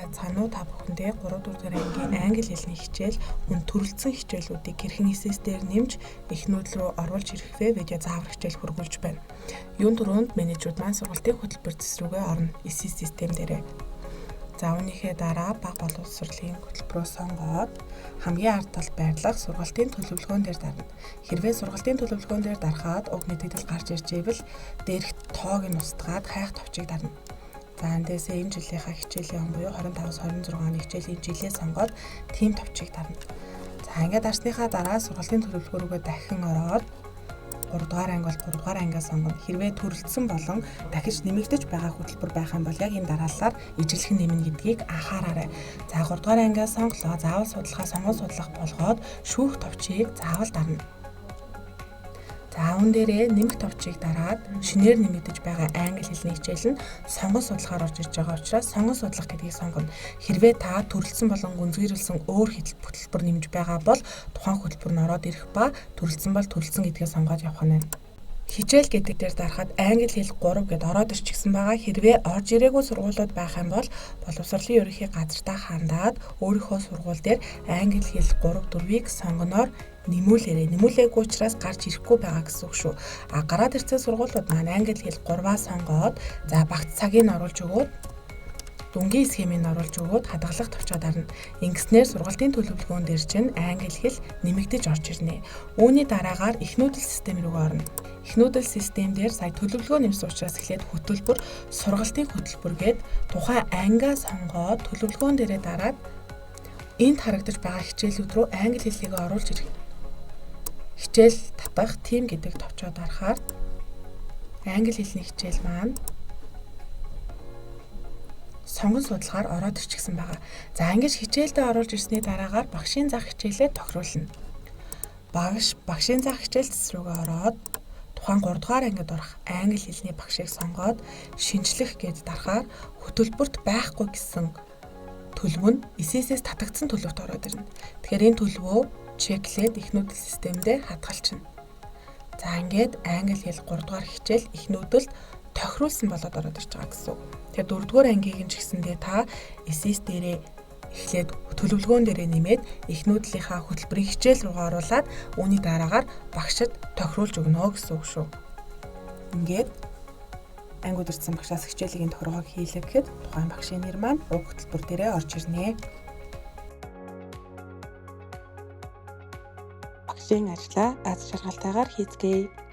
Сайцгаана уу, та бүхэндээ 3 4 дугаар ангийн англи хэлний хичээл мөн төрөлдсөн хичээлүүдийг хэрхэн эсэс дээр нэмж их нүүдэл рүү оруулж ирэх вэ видео заавар хичээл хүргүүлж байна. Юун түрүүнд менежүүд маань сургалтын хөтөлбөр зэс рүүгээ орно эсэс систем дээрээ. За үүнийхээ дараа бага боловсролын хөтөлбөрөө сонгоод хамгийн ард талд байрлах сургалтын төлөвлөгөөн дээр дарна. Хэрвээ сургалтын төлөвлөгөөн дээр дарахад уг мэдээлэл гарч ирж ивэл дээрх тоог нь устгаад хайх товчийг дарна. За эндээсээ энэ жилийнхаа хичээлийн он буюу 25-26 оны хичээлийн жилээ сонгоод тийм товчийг дарна. За ингээд дарсныхаа дараа сургалтын төлөвлөгөө рүүгээ дахин ороод 3 дугаар анги бол 3 дугаар ангиа сонгоно. Хэрвээ төрөлдсөн болон дахиж нэмэгдэж байгаа хөтөлбөр байх юм бол яг энэ дараалалаар ижилхэн нэмнэ гэдгийг анхаараарай. За 3 дугаар ангиа сонглоо. Заавал судалгаа сонгон судлах болгоод шүүх товчийг заавал дарна. За үүн дээрээ нэмэх товчийг дараад шинээр нэмэгдэж байгаа англи хэлний хичээл нь сонгон судлахаар орж ирж байгаа учраас сонгон судлах гэдгийг сонгоно. Хэрвээ та төрөлдсөн болон гүнзгийрүүлсэн өөр хөтөлбөр нэмж байгаа бол тухайн хөтөлбөр нь ороод ирэх ба төрөлдсөн бол төрөлдсөн гэдгээ сонгоод явах нь байна. Хичээл гэдэг дээр дарахад англи хэл 3 гэд ороод ирчихсэн байгаа. Хэрвээ орж ирээгүй сургуулиуд байх юм бол боловсролын ерөнхий газартаа хандаад өөрийнхөө сургууль дээр англи хэл 3 4-ийг сонгоноор нэмүүлээрэй. Нэмүүлээгүй учраас гарч ирэхгүй байгаа гэсэн үг шүү. А гараад ирсэн сургуулиуд маань англи хэл 3-аа сонгоод за багц цагийг оруулж өгөөд дүнгийн схемийг оруулж өгөөд хадгалах товчоо дарна. Ингэснээр сургалтын төлөвлөгөөн дээр чинь англи хэл нэмэгдэж орж ирнэ. Үүний дараагаар их нүүдэл систем рүү орно. Их нүүдэл систем дээр сая төлөвлөгөө нэмсэн учраас эхлээд хөтөлбөр, сургалтын хөтөлбөр гээд тухайн ангиа сонгоод төлөвлөгөөн дээрээ дараад энд харагдаж байгаа хичээлүүд рүү англи хэлийг оруулж ирэх. Хичээл татах тим гэдэг товчоо дарахаар англи хэлний хичээл маань сонгон судалгаар ороод ирчихсэн байгаа. За ингэж хичээлдээ оруулж ирсний дараагаар багшийн заах хичээлээ тохируулна. Багшийн заах хичээл цэс рүүгээ ороод тухайн 3 дугаар ангид орох англи хэлний багшийг сонгоод шинжлэх гээд дарахаар хөтөлбөрт байхгүй гэсэн төлөв нь эсэсээс татагдсан төлөвт ороод ирнэ. Тэгэхээр энэ төлөвөө чеклээд их нүүдэл системдээ хадгалчихна. За ингээд англи хэл 3 дугаар хичээл их нүүдэлд тохируулсан болоод ороод ирж байгаа гэсэн үг. Тэгэхээр 4 дугаар ангийг нь ч гэсэндээ та эсэс дээрээ эхлээд төлөвлөгөөн дээрээ нэмээд их нүүдлийнхаа хөтөлбөрийн хичээл рүүгээ оруулаад үүний дараагаар багшид тохируулж өгнө гэсэн үг шүү. Ингээд анги удирдсан багшаас хичээлийн тохиргоог хийлээ гэхэд тухайн багшийн нэр маань уг хөтөлбөр дээрээ орж ирнэ. Багшийн ажлаа аз жаргалтайгаар хийцгээе.